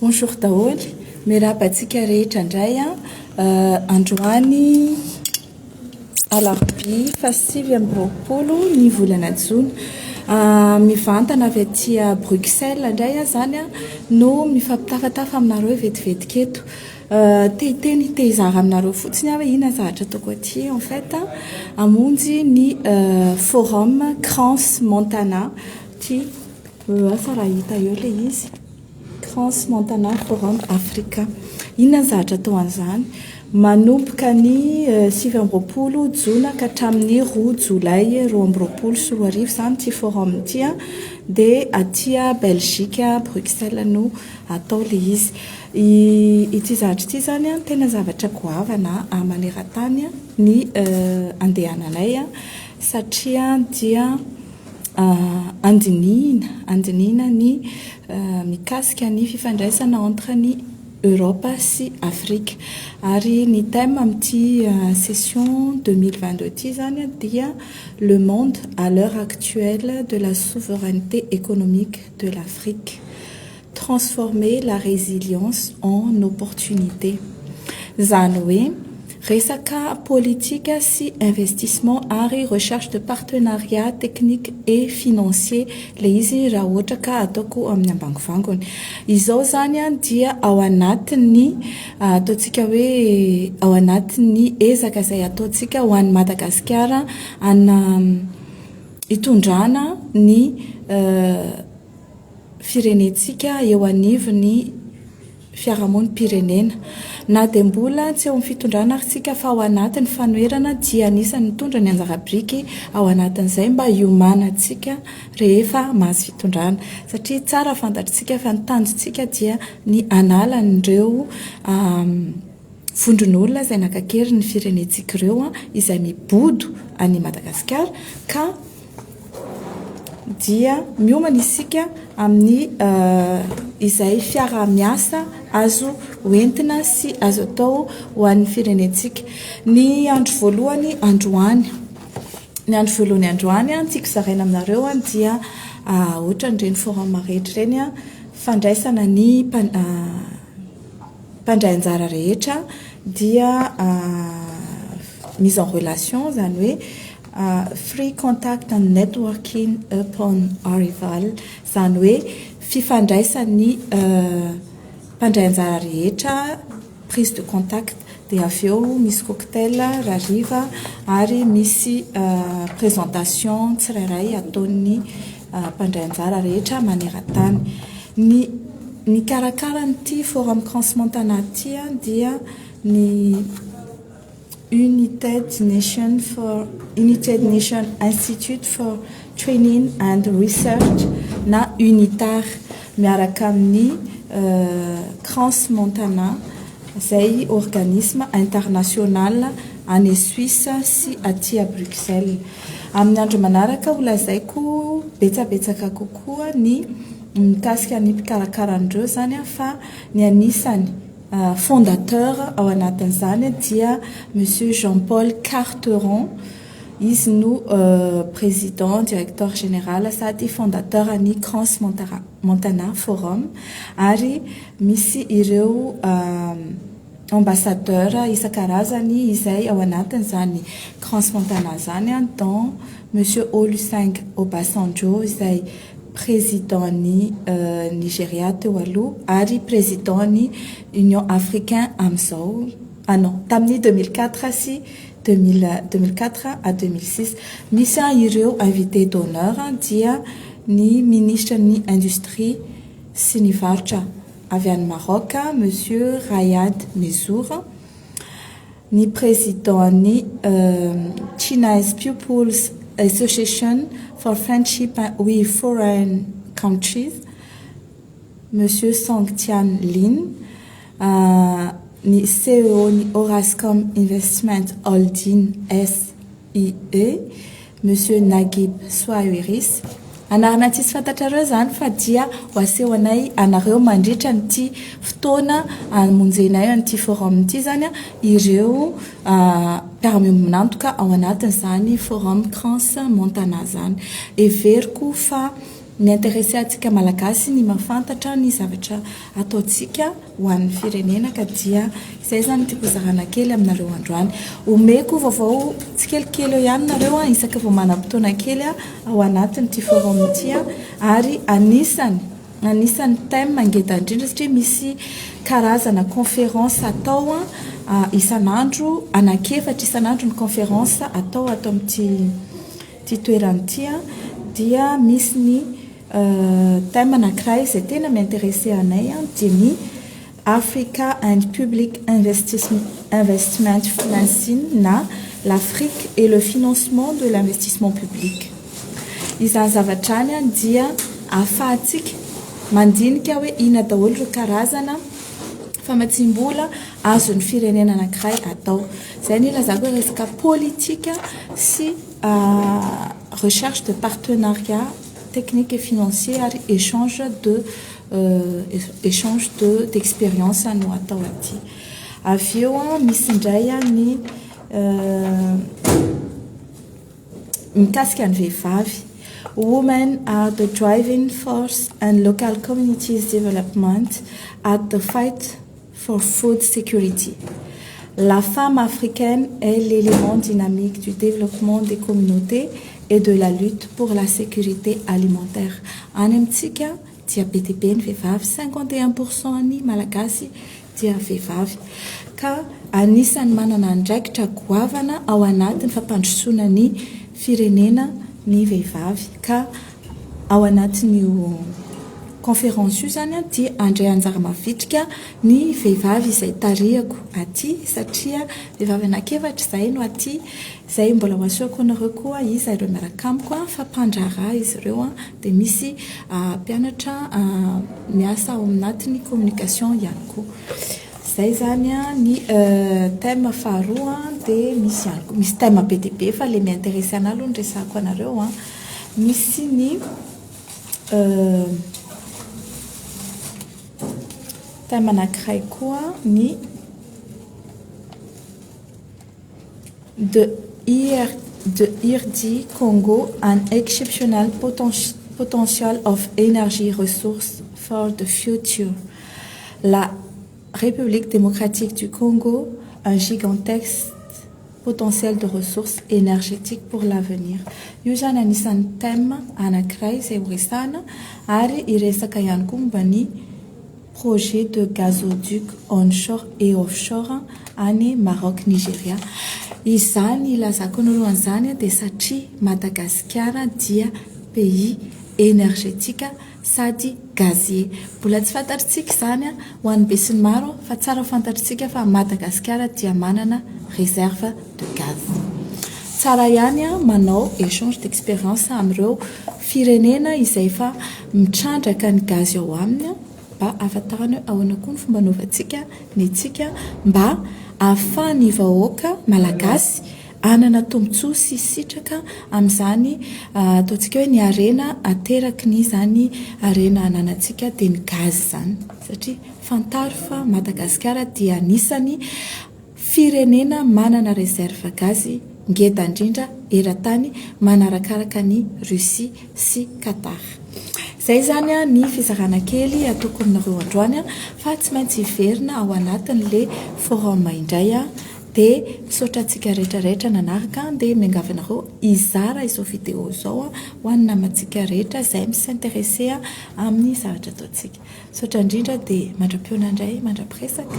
Bonjour daholo, miarahaba antsika rehetra indray androany alarobia faha 29 ny volana jona. Mivantana avy aty Bruxelles indray aho izany no mifampitafatafa aminareo vetivetiky eto. Te hiteny, te hizara aminareo fotsiny aho hoe inona ny zavatra ataoko aty en fait hamonjy ny forum Crans Montana ity, asa raha hita eo ilay izy. Crans Montana Forum Africa. Inona ny zavatra atao an'izany? Manomboka ny 29 jona ka hatramin'ny 2 jolay 2022 izany ity forum ity dia aty Belgique, Bruxelles no atao ilay izy. Ity zavatra ity izany tena zavatra goavana maneran-tany ny andehananay satria dia andinihina ny mikasika ny fifandraisana entre ny Europe sy Afrika. Ary ny thème amin'ity session 2022 ity izany dia le monde à l'heure actuelle de la souveraineté économique de l'Afrique. Transformer la résilience en opportunité. Izany hoe resaka politika sy investissement ary recherche de partenariat technique et financier ilay izy raha ohatra ka ataoko amin'ny ambangovangony. Izao izany dia ao anatin'ny ataontsika hoe ao anatin'ny ezaka izay ataontsika ho an'i Madagasikara ana hitondrana ny firenentsika eo anivon'ny fiarahamonim-pirenena. Na dia mbola tsy eo amin'ny fitondrana ary tsika fa ao anatin'ny fanoherana dia anisan'ny mitondra ny anjara biriky ao anatin'izay mba hiomanantsika rehefa mahazo fitondrana. Satria tsara fantatritsika fa ny tanjontsika dia ny analan'ireo vondron'olona izay naka-kery ny firenentsika ireo izay mibodo an'i Madagasikara ka dia miomana isika amin'ny izay fiaraha-miasa azo hoentina sy azo atao ho an'ny firenentsika. Ny andro voalohany androany, ny andro voalohany androany tiako zaraina aminareo dia ohatran'ireny forum rehetra ireny fandraisana ny mpandray anjara rehetra dia mise en relation izany hoe free contact and networking upon arrival izany hoe fifandraisan'ny mpandray anjara rehetra, prise de contact, dia avy eo misy cocktail rahariva ary misy présentation tsirairay ataon'ny mpandray anjara rehetra maneran-tany. Ny mikarakara an'ity forum Crans Montana ity dia ny United Nation Institute for Training and Research na UNITAR miaraka amin'ny Crans Montana izay organisme international any Suisse sy aty Bruxelles. Amin'ny andro manaraka ho lazaiko betsabetsaka kokoa ny mikasika ny mpikarakara an'ireo izany fa ny anisany fondateur ao anatin'izany dia Monsieur Jean-Paul Carteron, izy no président directeur général sady fondateur ny Crans Montana Forum ary misy ireo ambassadeur isan-karazany izay ao anatin'izany Crans Montana izany dont Monsieur Olusegun Obasanjo izay président ny Nigeria teo aloha ary président ny Union africaine amin'izao, ah non, tamin'ny 2004 sy 2004 à 2006. Misy ireo invité d'honneur dia ny ministre ny industrie sy ny varotra avy any Maroc, Monsieur Rayad Mezzour, ny président ny Chinese People's Association for Friendship with Foreign Countries, Monsieur Song Tian Lin, ny CEO ny Orascom Investment Holding SIE, Monsieur Naguib Sawiris. Anarana tsisy fantatrareo izany fa dia ho asehonay anareo mandritra nyity fotoana hamonjenay an'ity forum ity izany ireo mpiara-miombon'antoka ao anatin'izany forum Crans Montana izany. Heveriko fa Mi-intéresser antsika Malagasy ny mahafantatra ny zavatra ataontsika ho an'ny firenena ka dia izay izany no tiako hozarana kely aminareo androany. Omeko vaovao tsikelikely eo ihany nareo isaky vao manam-potoana kely ao anatin'ity forum ity ary anisany anisan'ny thème ngeda indrindra satria misy karazana conférence atao isan'andro anankiefatra isan'andro ny conférence atao ato amin'ity ity toerana ity dia misy ny thème anankiray izay tena mi-intéresser anay dia ny Africa and Public Investment Financing na l'Afrique et le financement de l'investissement public. Izany zavatra izany dia ahafahantsika mandinika hoe inona daholo ireo karazana famatsiam-bola azon'ny firenena anankiray atao. Izay no ilazako hoe resaka politika sy recherche de partenariat technique et financier ary échange de échange de d'expérience no atao aty. Avy eo misy indray ny mikasika ny vehivavy. Women are the driving force and local communities development at the fight for food security. La femme africaine est l'élément dynamique du développement des communautés et de la lutte pour la sécurité alimentaire. Any amintsika dia be dia be ny vehivavy, 51% ny Malagasy dia vehivavy. Ka anisan'ny manana andraikitra goavana ao anatin'ny fampandrosoana ny firenena ny vehivavy. Ka ao anatin'io conférence io zany dia handray anjara mavitrika ny vehivavy izay tarihako aty satria vehivavy anankiefatra izay no aty izay mbola ho asehoko anareo koa iza ireo miaraka amiko fa mpandraharaha izy ireo dia misy mpianatra miasa ao anatin'ny communication ihany koa. Izay zany ny thème faharoa dia misy ihany koa misy thème be dia be fa ilay mi-intéressé anahy aloha no resahako anareo. Misy ny thème anankiray koa ny de IR de RD Congo, an exceptional potential of energy resource for the future. La République démocratique du Congo, un gigantesque potentiel de ressources énergétiques pour l'avenir. Io zany anisan'ny thème anankiray izay horesahana ary hiresaka ihany koa momba ny projet de gazoduc onshore et offshore any Maroc Nigeria. Izany ilazako anareo an'izany dia satria Madagasikara dia pays énergétique sady gazier. Mbola tsy fantatritsika izany ho an'ny besinimaro fa tsara fantatritsika fa Madagasikara dia manana réserve de gaz. Tsara ihany manao échange d'expérience amin'ireo firenena izay efa mitrandraka ny gazy ao aminy mba ahafantarana hoe ahoana koa ny fomba anaovantsika ny antsika mba ahafahan'ny vahoaka malagasy hanana tombontsoa sy sitraka amin'izany ataontsika hoe ny harena ateraky ny izany harena ananantsika dia ny gazy izany satria fantaro fa Madagasikara dia anisany firenena manana réserve gazy ngeda indrindra eran-tany manarakaraka ny Russie sy Qatar. Izay zany ny fizarana kely ataoko aminareo androany fa tsy maintsy hiverina ao anatin'le forum indray dia misaotra antsika rehetrarehetra nanaraka dia miangavy anareo hizara izao vidéo izao ho an'ny namantsika rehetra izay mi-s'intéresser amin'ny zavatra ataontsika. Misaotra indrindra dia mandra-pihaona indray mandra-piresaka.